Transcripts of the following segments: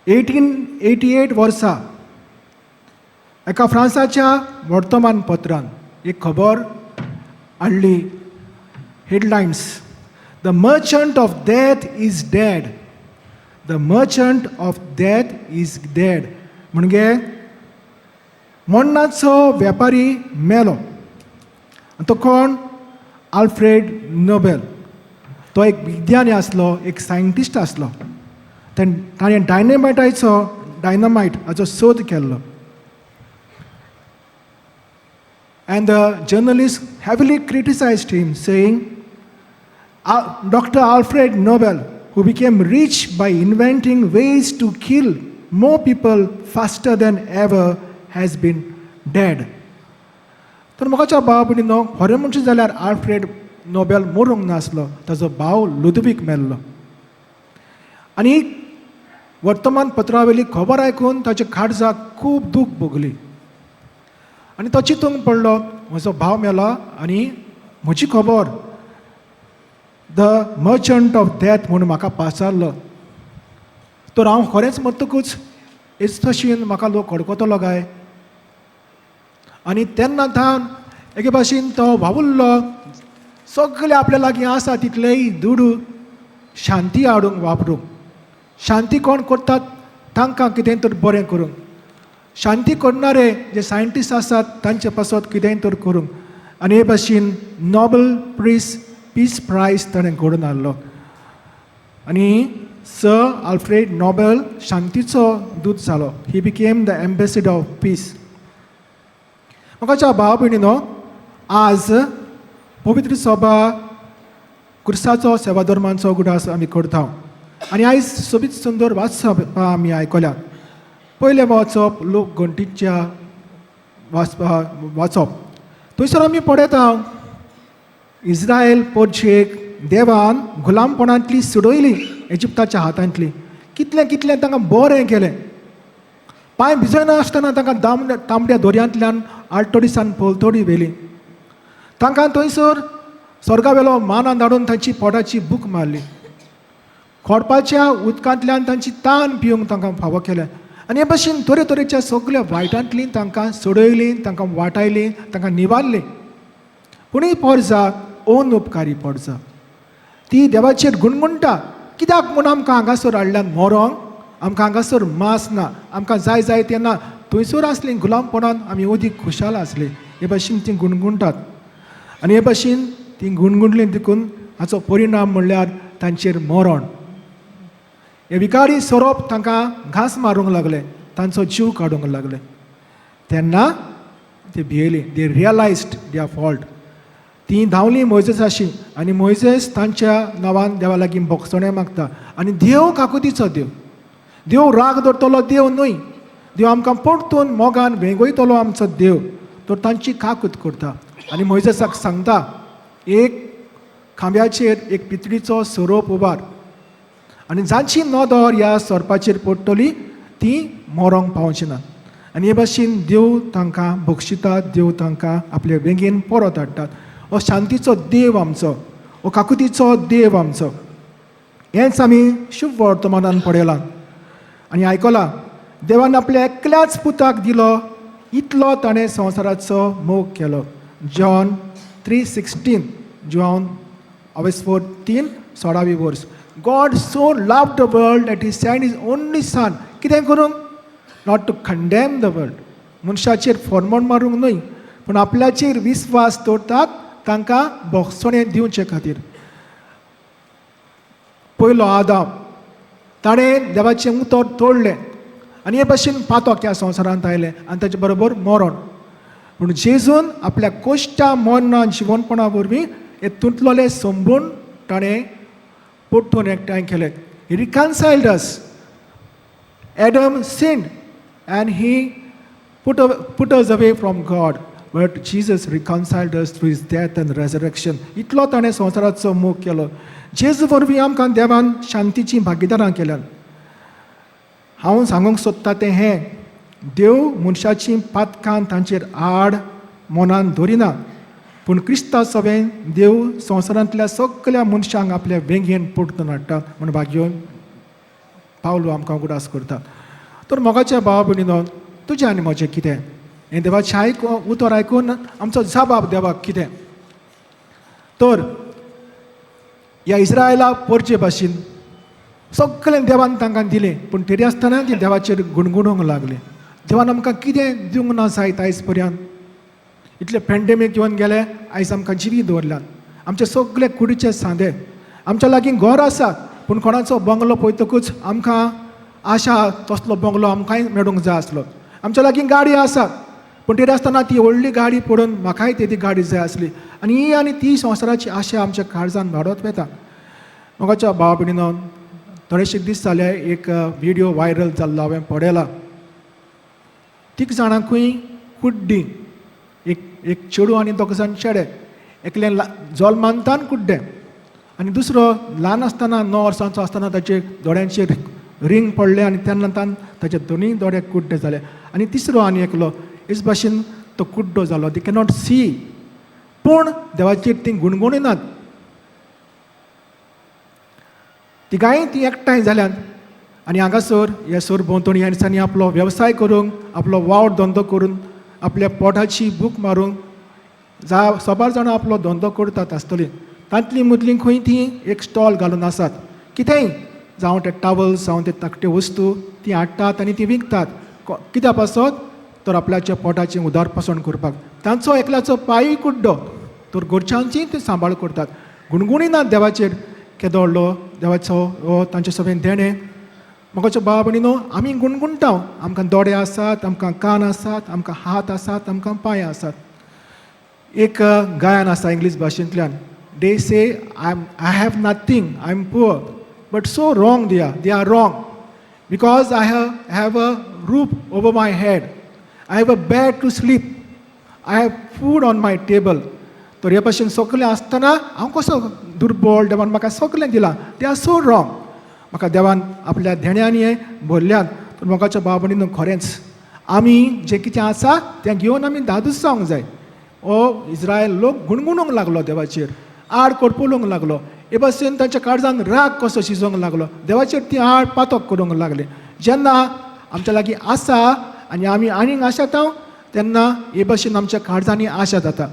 1888 वर्सा एका फ्रांसाच्या वर्तमानपत्रान एक खबर हाडली. Headlines: "The merchant of death is dead, the merchant of death is dead." म्हणजे मरणाचो वेपारी मेलो. आनी तो कोण? Alfred Nobel. तो एक विज्ञानी आसलो, एक सायंटिस्ट आसलो. ताणें डायनामायटाचो, डायनामायट हाचो सोद केल्लो. And the journalist heavily criticized him, saying, "Dr. Alfred Nobel, who became rich by inventing ways to kill more people faster than ever, has been dead." तर मोगाच्या भाव भयणीनो, खरें म्हणचें जाल्यार आल्फ्रेड नोबेल मरूंक नासलो. ताजो भाव लुदवीक मेल्लो. आनी वर्तमानपत्रावेली खबर आयकून ताच्या काळजाक खूब दूख भोगली आनी तो चिंतूंक पडलो, म्हजो भाव मेलो आनी म्हजी खबर the merchant of death म्हूण म्हाका पाचारलो, तर हांव खरेंच मरतकूच हेच भशेन म्हाका लोक हडकतलो काय? आनी तेन्ना थावन एके भाशेन तो वावुरलो, सगळे आपल्या लागीं आसा तितलेय दुडू शांती हाडूंक वापरूंक, शांती कोण करतात तांकां कितेंय तर बरें करूंक, शांती करणारे जे सायंटिस्ट आसात तांचे पासत कितेंय तर करूंक. आनी हे भाशेन नोबल पीस प्रायज ताणें घडोवन हाडलो आनी सर आल्फ्रेड नोबेल शांतीचो दूत जालो. He became the ambassador of peace. मोगाच्या भाव भयणीनो, आज पवित्र सभा खुर्साचो सेवाधर्मांचो उगडास आमी करता आनी आयज सोबीत सुंदर वाचप आमी आयकल्या. पयलें वाचप लोक गणटीच्या वाचपा वाचप. थंयसर आमी पळयता, इस्रायल पोरशेक देवान गुलामपणांतली सोडयली, इजिप्ताच्या हातांतली. कितलें कितलें तांकां बरें केलें. पांय भिजयनासतना तांकां तांबड्या दोरयांतल्यान आलतडीसान पलतडी व्हेली. तांकां थंयसर स्वर्गा वेलो मानान धाडून तांची पोटाची भूक मारली. खोडपाच्या उदकांतल्यान तांची तान पिवंक तांकां फावो केलें. आनी हे भशेन तरेतरेच्या सगल्या वायटांतलीं तांकां सोडयलीं, तांकां वाटायलीं, तांकां निवारलीं. पूण ही पोरजा अनुपकारी पोरजा. ती देवाचेर गुणगुणटा, कित्याक म्हूण आमकां हांगासर हाडल्यान मरोंक? आमकां हांगासर मास ना, आमकां जाय जाय तें ना. थंयसर आसलीं गुलामपणान आमी अदीक खुशाल आसली. हे भशेन तीं गुणगुणटात. आनी हे भशेन तीं गुणगुणलीं देखून हाचो परिणाम म्हणल्यार तांचेर मरण. हे विकारी सोरोप तांकां घांस मारूंक लागले, तांचो जीव काडूंक लागले. तेन्ना ते भियेली. They realized their fault. ती धांवली मोयजेसाशी आनी मोयजेस तांच्या नांवान देवा लागीं भोगसणें मागता. आनी देव काकुतीचो देव. देव राग दवरतलो देव न्हय. देव आमकां परतून मोगान वेंगयतलो आमचो देव. तो तांची काकूत करता आनी मोयजेसाक सांगता, एक खांब्याचेर एक पितळीचो सोरोप उबार आनी जांची नदर ह्या सोरपाचेर पडटली ती मरोंक पावची ना. आनी हे भाशेन देव तांकां बक्षितात. देव तांकां आपले वेंगेन परत हाडटात. हो शांतीचो देव आमचो, हो काकुतीचो देव आमचो. हेंच आमी शुभ वर्तमानान पळयलां आनी आयकलां. देवान आपल्या एकल्याच पुताक दिलो, इतलो ताणें संवसाराचो मोग केलो. जॉन 3:16, जॉन अवेस्फोर 3:16 वर्स. God so loved the world that he sent his only son. कितें करूंक? Not to condemn the world, मनशाचेर फॉर्मोण मारूंक न्हय, पूण आपल्याचेर विस्वास दवरतात तांकां भोगसणें दिवचे खातीर. पयलो आदाम, ताणें देवाचें उतर तोडलें आनी हे भशेन पातक ह्या संवसारांत आयलें आनी ताचे बरोबर मरण. पूण जेजून आपल्या कोश्टा मरणां जिवनपणा वरवीं हे तुटलोले संबून ताणें परतून एकठांय केलें. He reconciled us. Adam sinned and he put us away from God. But Jesus reconciled us through his death and resurrection. इतलो ताणें संवसाराचो मोग केलो. जेजू वरवीं आमकां देवान शांतीचीं भागीदारां केल्यात. हांव सांगूंक सोदता तें हें, देव मनशाचीं पातकां तांचेर आड मनान धरिना, पूण क्रिस्ता सवें देव संवसारांतल्या सगल्या मनशांक आपल्या वेंगेन परतून हाडटा म्हूण भाग्यो पावलू आमकां उगडास करता. तर मोगाच्या भाव भयणीनो, तुजें आनी म्हजें कितें? हें देवाचें उतर आयकून आमचो जबाब देवाक कितें? तर ह्या इस्रायला पोरचे भाशेन सगळें देवान तांकां दिलें, पूण तरी आसतना ती देवाचेर गुणगुणूंक लागली. देवान आमकां कितें दिवंक ना जायत आयज पर्यंत? इतले पेंडेमीक येवन गेले, आयज आमकां जिवी दवरल्यात. आमचे सगळे कुडीचे सांदे, आमच्या लागीं घर आसात, पूण कोणाचो बंगलो पळयतकूच आमकां आशा तसलो बंगलो आमकांय मेळूंक जाय आसलो. आमच्या लागीं गाडी आसात, पूण तरी आसतना ती व्हडली गाडी पळोवन म्हाकाय ती गाडी जाय आसली. आनी ही आनी ती संवसाराची आशा आमच्या काळजान वाडत वता. मोगाच्या भाव भयणीनो, थोडेशे दीस जाले एक विडियो व्हायरल जाल्लो हांवें पळयला. तीग जाणांकूय कुड्डी, एक एक चेडूं आनी दोग जाण चेडे. एकलें जल्मांतान कुड्डें आनी दुसरो ल्हान आसतना 9 वर्सांचो आसतना ताचे दोळ्यांचेर रिंग पडलें आनी तेन्ना ताचे दोनूय दोळे कुड्डे जाले. आनी तिसरो आनी एकलो हेच भाशेन तो कुड्डो जालो. दे कॅनॉट सी, पूण देवाचेर ती गुणगुणिनात. तिगांय ती एकठांय जाल्यात आनी हांगासर ह्या सर भोंवतणी ह्या दिसांनी आपलो वेवसाय करूंक, आपलो वावर धंदो करून, आपल्या पोटाची भूक मारूंक जा साबार जाणां आपलो धंदो करतात आसतलीं. तांतलीं मदलीं खंय ती एक स्टॉल घालून आसात. कितेंय जावं ते टावल्स, जावं ते धाकट्यो वस्तू ती हाडटात आनी ती विकतात. कित्या पासत? तर आपल्याच्या पोटाचें उदारपसण करपाक. तांचो एकल्याचो पांयूय कुड्डो, तर घरच्यांची ते सांबाळ करतात. गुणगुणिनात देवाचेर. केदो व्हडलो देवाचो हो तांचे सगळें देणें. मोगाचो भाव भयणीनो, आमी गुणगुणटा. आमकां दोळे आसात, आमकां कान आसात, आमकां हात आसात, आमकां पांय आसात. एक गायन आसा इंग्लीश भाशेंतल्यान, they say I have nothing, I am poor, but so wrong they are wrong, because I have a roof over my head, I have a bed to sleep, I have food on my table. तर हे भाशेन सगळें आसतना हांव कसो दुर्बळ? देवान म्हाका सगळें दिलां. They are so wrong. म्हाका देवान आपल्या देण्यांनी भरल्यात. तर मोगाच्या भाव भयणीनो, खरेंच आमी जें कितें आसा तें घेवन आमी धादोस जावंक जाय. हो इस्रायल लोक गुणगुणूंक लागलो देवाचेर, आड कोडपुलोंक लागलो. हे भाशेन तांच्या काळजान राग कसो शिजोवंक लागलो, देवाचेर ती आड पातक करूंक लागले. जेन्ना आमच्या लागीं आसा आनी आमी आनीक आशेता तेन्ना हे भाशेन आमच्या काळजांनी आशा जाता.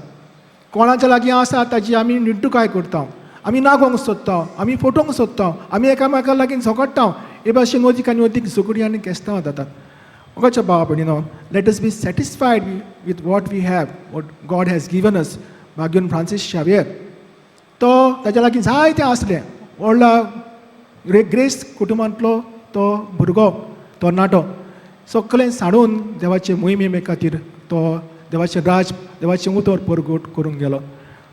कोणाच्या लागीं आसा ताजी आमी निड्डुकाय करता, आमी नागोवंक सोदता, आमी फटोवंक सोदता, आमी एकामेका लागीं झगडटा. हे भाशेन अदीक आनी अदीक झगडीं आनी केस्तांवां जातात. मोगाच्या भावा भयणीनो, let us be satisfied with what we have, what God has given us. भाग्यवंत फ्रांसीस शावियर, तो ताच्या लागीं जायतें आसलें. व्हडला ग्रेस्त कुटुंबांतलो तो भुरगो, तरणाटो, सगळें सांडून देवाचे मोहिमे खातीर तो देवाचें राज, देवाचें उतर परगट करूंक गेलो.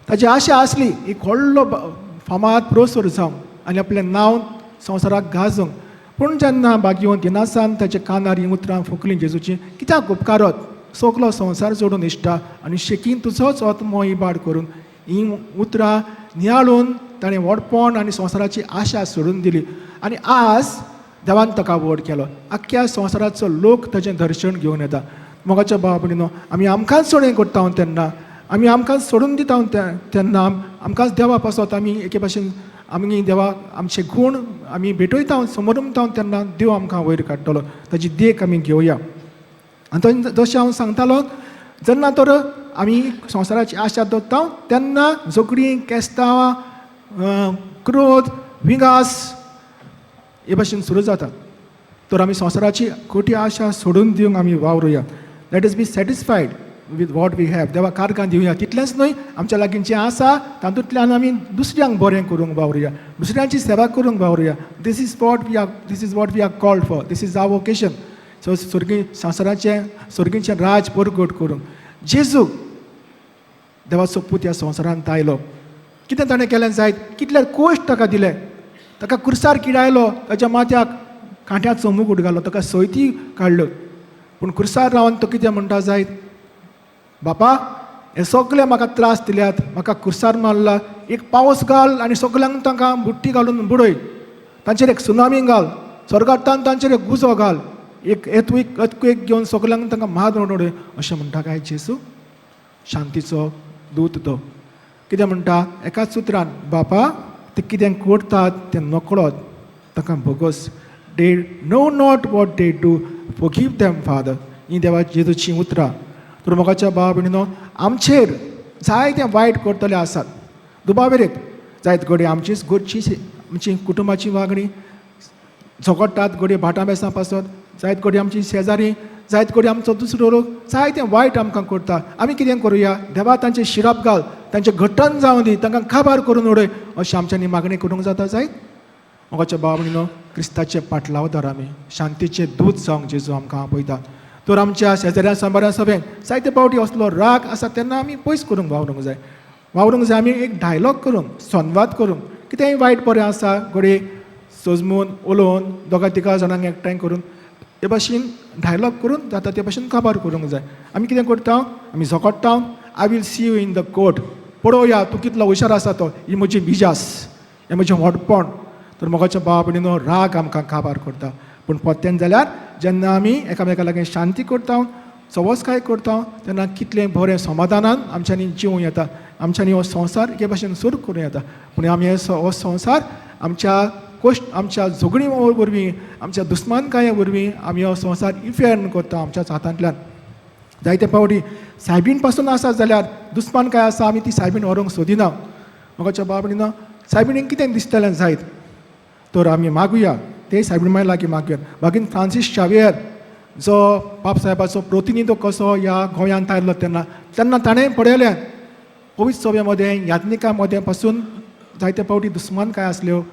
ताची आशा आसली एक व्हडलो फामाद प्रोसोर जावंक आनी आपलें नांव संवसाराक गाजोवंक. पूण जेन्ना भाग्यवंत इनासान ताच्या कानार हीं उतरां फुकलीं जेजूची, कित्याक उपकारत सगलो संवसार जोडून इश्टा आनी शेकीन तुजोच आत्मो इबाड करून, हीं उतरां नियाळून ताणें व्हडपण आनी संवसाराची आशा सोडून दिली आनी आज देवान ताका व्हड केलो. आख्ख्या संवसाराचो लोक ताचें दर्शन घेवन येता. मोगाच्या भाव भयणीनो, आमी आमकांच सोडून करता तेन्ना, आमी आमकांच सोडून दिता तेन्ना, आमकांच देवा पासत आमी एके भाशेन आमी देवा आमचे गूण आमी भेटयता, समोरमता तेन्ना देव आमकां वयर काडटलो. ताजी देख आमी घेवया. आनी जशें हांव सांगतालो, जेन्ना तर आमी संवसाराची आशा दवरता तेन्ना झगडीं, केस्तांवां, क्रोध, विंगास हे भाशेन सुरू जाता. तर आमी संवसाराची खोटी आशा सोडून दिवंक आमी वावरुया. Let us be satisfied with what we have. देवा कारकां दिवया. तितलेंच न्हय, आमच्या लागीं जें आसा तातूंतल्यान आमी दुसऱ्यांक बरें करूंक वावरुया, दुसऱ्यांची सेवा करूंक वावरुया. This is what we are called for. This is our vocation. So स्वर्गी संवसाराचें, स्वर्गीचें राज परगट करूंक जेजू देवाचो पूत ह्या संवसारांत आयलो. कितें ताणें केलें जायत? कितले कश्ट ताका दिले! ताका कुर्सार किडायलो, ताच्या माथ्याक कांट्याचो मुकूट घालो, ताका सयती काडल्यो. पूण कुर्सार रावन तो कितें म्हणटा जायत? बापा, हे सगळे म्हाका त्रास दिल्यात, म्हाका कुर्सार मारला, एक पावस घाल आनी सगल्यांक तांकां बुट्टी घालून बुडय, तांचेर एक सुनामी घाल, स्वर्गांतल्यान तांचेर एक उजो घाल, एक एथवीक अर्थक्वेक घेवन सगल्यांक तांकां मारून उडय, अशें म्हणटा काय जेजू? शांतीचो दूत तो कितें म्हणटा? एकाच उतरान, बापा, ते कितें करतात तें नकळत, ताका भोगोस. They know not what they do. Forgive them, Father. ही देवा जेजूची उतरां. तर मोगाच्या भाव भयणीनो, आमचेर जायतें वायट करतले आसात दुबावेरेत. जायत घडये आमचीच घरची, आमची कुटुंबाची वागणी झगडटात, घडये भाटां बेसां पासत, जायत घडये आमची शेजारी, जायत घडये आमचो दुसरो लोक जायतें वायट आमकां करता. आमी कितें करुया? देवा, तांचें शिरप घाल, तांचें घट्टण जावं दी, तांकां काबार करून उडय, अशें आमच्यांनी मागणी करूंक जाता जायत? मोगाच्या भाव भयणीनो, क्रिस्ताचे पाटलावदार आमी, शांतीचे दूत जावंक जेजू आमकां आपयता. तर आमच्या शेजाऱ्या सांबाऱ्या सभेन जायते फावटी असलो राग आसा तेन्ना आमी पयस करूंक वावरूंक जाय, वावरूंक जाय. आमी एक डायलॉग करूंक, संवाद करूंक, कितेंय वायट बरें आसा घडये सजमून उलोवन, दोगा तिगा जाणांक एकठांय करून ते भाशेन डायलॉग करून जाता ते भाशेन काबार करूंक जाय. आमी कितें करता? आमी झगडटा. "I will see you in the court." पळोवया तूं कितलो हुशार आसा तो. ही म्हजी मिजास, हें म्हजें व्हडपण. तर मोगाच्या भाव भयणीनो, राग आमकां काबार करता. पूण परतेन जाल्यार जेन्ना आमी एकामेका लागीं शांती करता, सवसकाय करता, तेन्ना कितलें बरें समाधानान आमच्यांनी जिवूं येता. आमच्यांनी हो संवसार एके भाशेन सुरू करूं येता. पूण आमी हो संवसार आमच्या कोश्ट, आमच्या झगडीं वरवीं, आमच्या दुस्मानकाये वरवीं आमी हो संवसार इफेर्न करता आमच्याच हातांतल्यान. जायते फावटी सायबीण पासून आसा जाल्यार दुस्मान काय आसा, आमी ती सायबीण व्हरूंक सोदिना. मोगाच्या भाव भयणीनो, सायबिणीक कितें दिसतलें जायत? तर आमी मागुया, ते सायबीण माय लागीं मागुया. मागीर फ्रांसीस शावियर जो पाप साहेबाचो प्रतिनिधी कसो ह्या गोंयांत आयलो तेन्ना, तेन्ना ताणें पळयलें पवित्र सभे मदें, याज्ञिका मदें पासून जायते फावटी दुस्मान काय आसल्यो,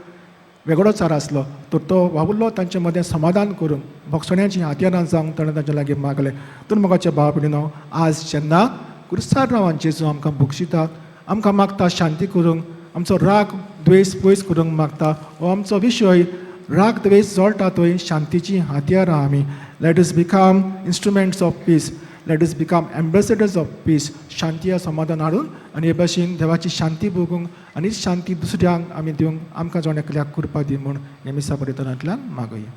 वेगळोचार आसलो. तर तो वावुरलो तांचे मदें समाधान करून, भोगसण्याची हत्यारां जावंक ताणें तांच्या लागीं मागलें. तर मोगाच्या भाव भयणीनो, आज जेन्ना क्रिस्तार नांवान जेजू आमकां भोगशिता, आमकां मागता शांती करूंक, आमचो राग द्वेश पयस करूंक मागता. हो आमचो विशय, राग द्वेश जळटा थंय शांतीची हत्यारां आमी. Let us become instruments of peace. Let us become ambassadors of peace. शांती या समाधान हाडून आनी हे भाशेन देवाची शांती भोगूंक आनी शांती दुसऱ्यांक आमी दिवंक आमकां जण एकल्याक कृपा दी म्हूण हे मिसा परितनांतल्यान मागुया.